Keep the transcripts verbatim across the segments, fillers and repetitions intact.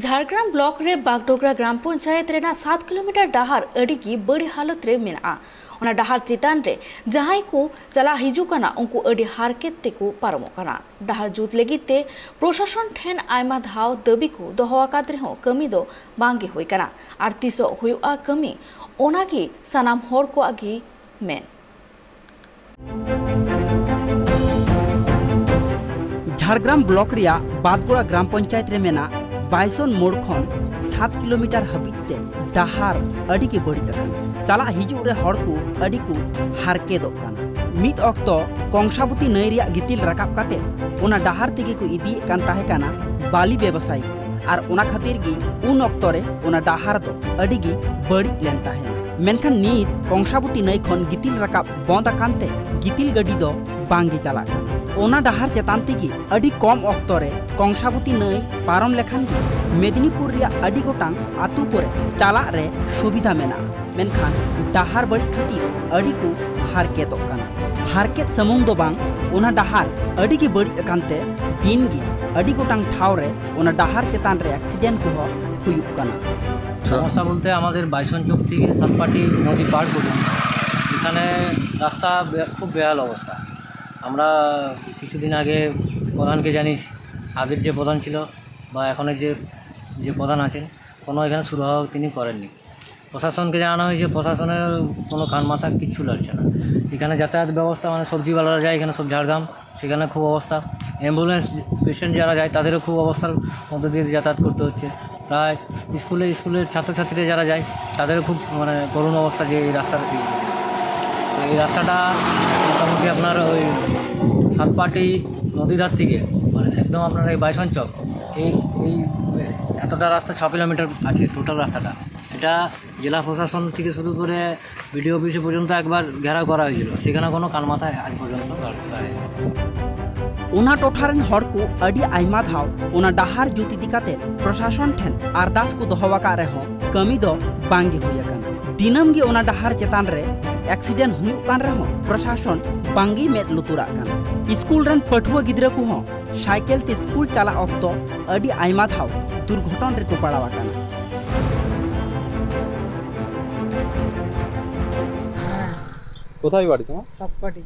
Jhargram block ᱨᱮ ᱵᱟᱜᱰᱳᱜᱽᱨᱟ ᱜᱨᱟᱢ ᱯᱚᱧᱪᱟᱭᱮᱛ ᱨᱮᱱᱟᱜ ᱥᱟᱛ ᱠᱤᱞᱳᱢᱤᱴᱟᱨ ᱰᱟᱦᱟᱨ ᱟᱹᱰᱤ ᱜᱮ ᱵᱟᱹᱲᱤᱡ ᱦᱟᱞᱚᱛ ᱨᱮ ᱢᱮᱱᱟᱜᱼᱟ᱾ ᱚᱱᱟ ᱰᱟᱦᱟᱨ ᱪᱮᱛᱟᱱ ᱨᱮ ᱡᱟᱦᱟᱸᱭ ᱠᱚ ᱪᱟᱞᱟᱜ ᱦᱤᱡᱩᱜ ᱠᱟᱱᱟ, ᱩᱱᱠᱩ ᱟᱹᱰᱤ ᱦᱟᱨᱠᱮᱛ ᱛᱮᱠᱚ ᱯᱟᱨᱚᱢᱚᱜ ᱠᱟᱱᱟ᱾ ᱰᱟᱦᱟᱨ ᱡᱩᱛ ᱞᱟᱹᱜᱤᱫ ᱛᱮ ᱯᱨᱚᱥᱟᱥᱚᱱ ᱴᱷᱮᱱ ᱟᱭᱢᱟ ᱫᱷᱟᱣ ᱫᱟᱹᱵᱤ ᱠᱚ ᱫᱚᱦᱚ ᱟᱠᱟᱫ ᱨᱮᱦᱚᱸ ᱠᱟᱹᱢᱤ ᱫᱚ ᱵᱟᱝ ᱜᱮ ᱦᱩᱭ ᱠᱟᱱᱟ᱾ ᱟᱨ ᱛᱤᱥᱚᱜ ᱦᱩᱭᱩᱜᱼᱟ ᱠᱟᱹᱢᱤ, ᱚᱱᱟ ᱜᱮ ᱥᱟᱱᱟᱢ ᱦᱚᱲ ᱠᱚᱣᱟᱜ ᱜᱮ ᱢᱮᱱ᱾ ᱡᱷᱟᱲᱜᱨᱟᱢ ᱵᱞᱚᱠ ᱨᱮᱭᱟᱜ ᱵᱟᱫᱽᱜᱳᱲᱟ ᱜᱨᱟᱢ ᱯᱚᱧᱪᱟᱭᱮᱛ ᱨᱮ ᱢᱮᱱᱟᱜ ᱵᱟᱭᱥᱚᱱ ᱢᱳᱲ ᱠᱷᱚᱱ ᱥᱟᱛ ᱠᱤᱞᱳᱢᱤᱴᱟᱨ ᱦᱟᱹᱵᱤᱡ ᱛᱮ ᱰᱟᱦᱟᱨ ᱟᱹᱰᱤ ᱜᱮ ᱵᱟᱹᱲᱤᱡ ᱟᱠᱟᱱᱟ᱾ ᱪᱟᱞᱟᱜ ᱦᱤᱡᱩᱜ ᱨᱮ ᱦᱚᱲ ᱠᱚ ᱟᱹᱰᱤ ᱠᱚ ᱦᱟᱨᱠᱮᱛᱚᱜ ᱠᱟᱱᱟ᱾ ᱢᱤᱫ ᱚᱠᱛᱚ ᱠᱚᱝᱥᱟᱵᱚᱛᱤ ᱱᱟᱹᱭ ᱨᱮᱭᱟᱜ ᱜᱤᱛᱤᱞ ᱨᱟᱠᱟᱵ ᱠᱟᱛᱮ ᱚᱱᱟ ᱰᱟᱦᱟᱨ ᱛᱮᱜᱮ ᱠᱚ ᱤᱫᱤᱭᱮᱫ ᱠᱟᱱ ᱛᱟᱦᱮᱸ ᱠᱟᱱᱟ ᱵᱟᱞᱤ ᱵᱮᱵᱥᱟᱭᱤ, ᱟᱨ ᱚᱱᱟ ᱠᱷᱟᱹᱛᱤᱨ ᱜᱮ ᱩᱱ ᱚᱠᱛᱚ ᱨᱮ ᱚᱱᱟ ᱰᱟᱦᱟᱨ ᱫᱚ ᱟᱹᱰᱤ ᱜᱮ ᱵᱟᱹᱲᱤᱡ ᱞᱮᱱ ᱛᱟᱦᱮᱸᱱᱟ᱾ ᱢᱮᱱᱠᱷᱟᱱ ᱱᱤᱛ ᱠᱚᱝᱥᱟᱵᱚᱛᱤ ᱱᱟᱹᱭ ᱠᱷᱚᱱ ᱜᱤᱛᱤᱞ ᱨᱟᱠᱟᱵ ᱵᱚᱱᱫ ᱟᱠᱟᱱ ᱛᱮ ᱜᱤᱛᱤᱞ ᱜᱟᱹᱰᱤ ᱫᱚ ᱵᱟᱝ ᱜᱮ ᱪᱟᱞᱟᱜ ᱠᱟᱱᱟ᱾ ᱚᱱᱟ ᱰᱟᱦᱟᱨ ᱪᱮᱛᱟᱱ ᱛᱮᱜᱮ ᱟᱹᱰᱤ ᱠᱚᱢ ᱚᱠᱛᱚ ᱨᱮ ᱠᱚᱝᱥᱟᱵᱚᱛᱤ ᱱᱟᱹᱭ ᱯᱟᱨᱚᱢ ᱞᱮᱠᱷᱟᱱ ᱜᱮ ᱢᱮᱫᱽᱱᱤᱯᱩᱨ ᱨᱮᱭᱟᱜ ᱟᱹᱰᱤ ᱜᱚᱴᱟᱝ ᱟᱹᱛᱩ ᱠᱚᱨᱮ ᱪᱟᱞᱟᱜ ᱨᱮ ᱥᱩᱵᱤᱫᱷᱟ ᱢᱮᱱᱟᱜᱼᱟ᱾ ᱢᱮᱱᱠᱷᱟᱱ ᱰᱟᱦᱟᱨ ᱵᱟᱹᱲᱤᱡ ᱠᱷᱟᱹᱛᱤᱨ ᱟᱹᱰᱤ ᱠᱚ ᱦᱟᱨᱠᱮᱛᱚᱜ ᱠᱟᱱᱟ᱾ ᱦᱟᱨᱠᱮᱛ ᱥᱩᱢᱩᱝ ᱫᱚ ᱵᱟᱝ, ᱚᱱᱟ ᱰᱟᱦᱟᱨ ᱟᱹᱰᱤ ᱜᱮ ᱵᱟᱹᱲᱤᱡ ᱟᱠᱟᱱ ᱛᱮ ᱫᱤᱱ ᱜᱮ ᱟᱹᱰᱤ ᱜᱚᱴᱟᱝ ᱴᱷᱟᱶ ᱨᱮ ᱚᱱᱟ ᱰᱟᱦᱟᱨ ᱪᱮᱛᱟᱱ ᱨᱮ ᱮᱠᱥᱤᱰᱮᱱᱴ ᱠᱚᱦᱚᱸ ᱦᱩᱭᱩᱜ ᱠᱟᱱᱟ᱾ সমস্যা বলতে আমাদের বাইসন চক থেকে সাতপাটি নদী পার পর্যন্ত এখানে রাস্তা বে-, খুব বেহাল অবস্থা। আমরা কিছুদিন আগে প্রধানকে জানিস, আগের যে প্রধান ছিল বা এখনের যে, যে প্রধান আছেন, কোনো এখানে সুরাহা তিনি করেননি। প্রশাসনকে জানানো হয়েছে, প্রশাসনের কোনো কান মাথা কিচ্ছু লাগছে না। এখানে যাতায়াত ব্যবস্থা, মানে, সবজিওয়ালারা যায় এখানে সব ঝাড়গ্রাম, সেখানে খুব অবস্থা। অ্যাম্বুলেন্স পেশেন্ট যারা যায় তাদেরও খুব অবস্থার মধ্যে দিয়ে যাতায়াত করতে হচ্ছে। প্রায় স্কুলে, স্কুলের ছাত্রছাত্রীরা যারা যায় তাদেরও খুব, মানে, করুণ অবস্থা যে এই রাস্তার। তো এই রাস্তাটা মোটামুটি আপনার ওই সাতপাটি নদীধার থেকে, মানে, একদম আপনার এই বাইসন চক, এই, এই এতটা রাস্তা ছ কিলোমিটার আছে টোটাল রাস্তাটা। এটা জেলা প্রশাসন থেকে শুরু করে বিডিও অফিসে পর্যন্ত একবার ঘেরাও করা হয়েছিল, সেখানে কোনো কান মাথা আজ পর্যন্ত করা হয়নি। ᱚᱱᱟ ᱴᱚᱴᱷᱟ ᱨᱮᱱ ᱦᱚᱲ ᱠᱚ ᱟᱹᱰᱤ ᱟᱭᱢᱟ ᱫᱷᱟᱣ ᱚᱱᱟ ᱰᱟᱦᱟᱨ ᱡᱩᱛ ᱤᱫᱤ ᱠᱟᱛᱮ ᱯᱨᱚᱥᱟᱥᱚᱱ ᱴᱷᱮᱱ ᱟᱨᱫᱟᱥ ᱠᱚ ᱫᱚᱦᱚ ᱟᱠᱟᱫ ᱨᱮᱦᱚᱸ ᱠᱟᱹᱢᱤ ᱫᱚ ᱵᱟᱝ ᱜᱮ ᱦᱩᱭ ᱟᱠᱟᱱᱟ᱾ ᱫᱤᱱᱟᱹᱢ ᱜᱮ ᱚᱱᱟ ᱰᱟᱦᱟᱨ ᱪᱮᱛᱟᱱ ᱨᱮ ᱮᱠᱥᱤᱰᱮᱱᱴ ᱦᱩᱭᱩᱜ ᱠᱟᱱ ᱨᱮᱦᱚᱸ ᱯᱨᱚᱥᱟᱥᱚᱱ ᱵᱟᱝ ᱜᱮ ᱢᱮᱫ ᱞᱩᱛᱩᱨᱟᱜ ᱠᱟᱱᱟ᱾ ᱥᱠᱩᱞ ᱨᱮᱱ ᱯᱟᱹᱴᱷᱩᱣᱟᱹ ᱜᱤᱫᱽᱨᱟᱹ ᱠᱚᱦᱚᱸ ᱥᱟᱭᱠᱮᱞ ᱛᱮ ᱥᱠᱩᱞ ᱪᱟᱞᱟᱜ ᱚᱠᱛᱚ ᱟᱹᱰᱤ ᱟᱭᱢᱟ ᱫᱷᱟᱣ ᱫᱩᱨᱜᱷᱚᱴᱚᱱ ᱨᱮᱠᱚ ᱯᱟᱲᱟᱣ ᱟᱠᱟᱱᱟ᱾ কোথায় বাড়ি তোমার? সাতপাটি।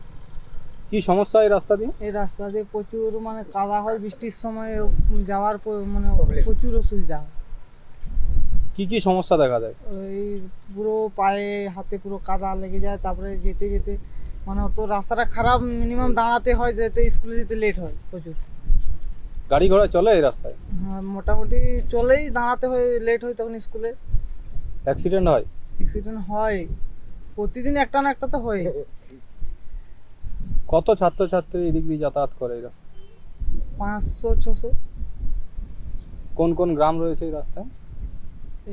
কি সমস্যা এই রাস্তা দিয়ে? এই রাস্তা দিয়ে প্রচুর মানে কাদা হয়, বৃষ্টির সময় যাওয়ার প-, মানে প্রচুর অসুবিধা হয়। কি কি সমস্যা দেখা দেয়? ওই পুরো পায়ে হাতে পুরো কাদা লেগে যায়, তারপরে যেতে যেতে মানে অত রাস্তাটা খারাপ, মিনিমাম দাঁড়াতে হয়, যেতে স্কুলে যেতে লেট হয় প্রচুর। গাড়ি ঘোড়া চলে এই রাস্তায়? হ্যাঁ, মোটামুটি চলেই, দাঁড়াতে হয়, লেট হয় তখন স্কুলে। অ্যাক্সিডেন্ট হয়? অ্যাক্সিডেন্ট হয়, প্রতিদিন একটা না একটা তো হয়। কত ছাত্রছাত্রী এদিক দিয়ে যাতায়াত করে এই রাস্তায়? পাঁচশো ছশো। কোন কোন গ্রাম রয়েছে এই রাস্তায়?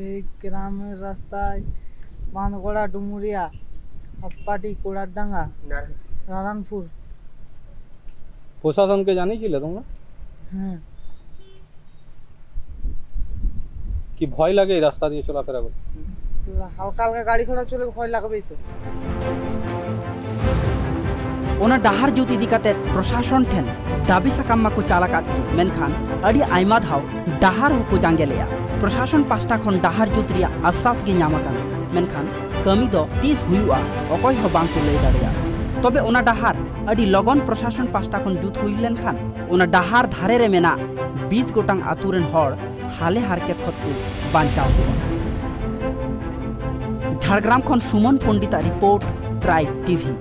এই গ্রামের রাস্তায় বাঁধগড়া, ডুমুরিয়া, হাতপাটি, কোড়ারডাঙ্গা, নারায়ণপুর। প্রশাসনকে জানিয়েছিলে তোমরা? হ্যাঁ। কি ভয় লাগে এই রাস্তা দিয়ে চলাফেরা করতে? হালকা হালকা গাড়ি ঘোড়া চলে, ভয় লাগবেই তো। ᱚᱱᱟ ᱰᱟᱦᱟᱨ ᱡᱩᱛ ᱤᱫᱤ ᱠᱟᱛᱮ ᱯᱨᱚᱥᱟᱥᱚᱱ ᱴᱷᱮᱱ ᱫᱟᱹᱵᱤ ᱥᱟᱠᱟᱢ ᱢᱟᱠᱚ ᱪᱟᱞ ᱟᱠᱟᱫ ᱜᱮ, ᱢᱮᱱᱠᱷᱟᱱ ᱟᱹᱰᱤ ᱟᱭᱢᱟ ᱫᱷᱟᱣ ᱰᱟᱦᱟᱨ ᱦᱚᱸᱠᱚ ᱡᱟᱸᱜᱮ ᱞᱮᱜᱼᱟ᱾ ᱯᱨᱚᱥᱟᱥᱚᱱ ᱯᱟᱥᱴᱟ ᱠᱷᱚᱱ ᱰᱟᱦᱟᱨ ᱡᱩᱛ ᱨᱮᱭᱟᱜ ᱟᱥᱥᱟᱥ ᱜᱮ ᱧᱟᱢ ᱟᱠᱟᱱᱟ, ᱢᱮᱱᱠᱷᱟᱱ ᱠᱟᱹᱢᱤ ᱫᱚ ᱛᱤᱥ ᱦᱩᱭᱩᱜᱼᱟ, ᱚᱠᱚᱭ ᱦᱚᱸ ᱵᱟᱝ ᱠᱚ ᱞᱟᱹᱭ ᱫᱟᱲᱮᱭᱟᱜᱼᱟ᱾ ᱛᱚᱵᱮ ᱚᱱᱟ ᱰᱟᱦᱟᱨ ᱟᱹᱰᱤ ᱞᱚᱜᱚᱱ ᱯᱨᱚᱥᱟᱥᱚᱱ ᱯᱟᱥᱴᱟ ᱠᱷᱚᱱ ᱡᱩᱛ ᱦᱩᱭ ᱞᱮᱱᱠᱷᱟᱱ ᱚᱱᱟ ᱰᱟᱦᱟᱨ ᱫᱷᱟᱨᱮ ᱨᱮ ᱢᱮᱱᱟᱜ ᱵᱤᱥ ᱜᱚᱴᱟᱝ ᱟᱹᱛᱩ ᱨᱮᱱ ᱦᱚᱲ ᱦᱟᱞᱮ ᱦᱟᱨᱠᱮᱛ ᱠᱷᱚᱱ ᱠᱚ ᱵᱟᱧᱪᱟᱣ ᱠᱚᱣᱟ᱾ ᱡᱷᱟᱲᱜᱨᱟᱢ ᱠᱷᱚᱱ ᱥᱩᱢᱚᱱ ᱯᱚᱱᱰᱤᱛᱟᱜ ᱨᱤᱯᱳᱨᱴ, ᱴᱨᱟᱭᱤᱵᱽ ᱴᱤᱵᱷᱤ᱾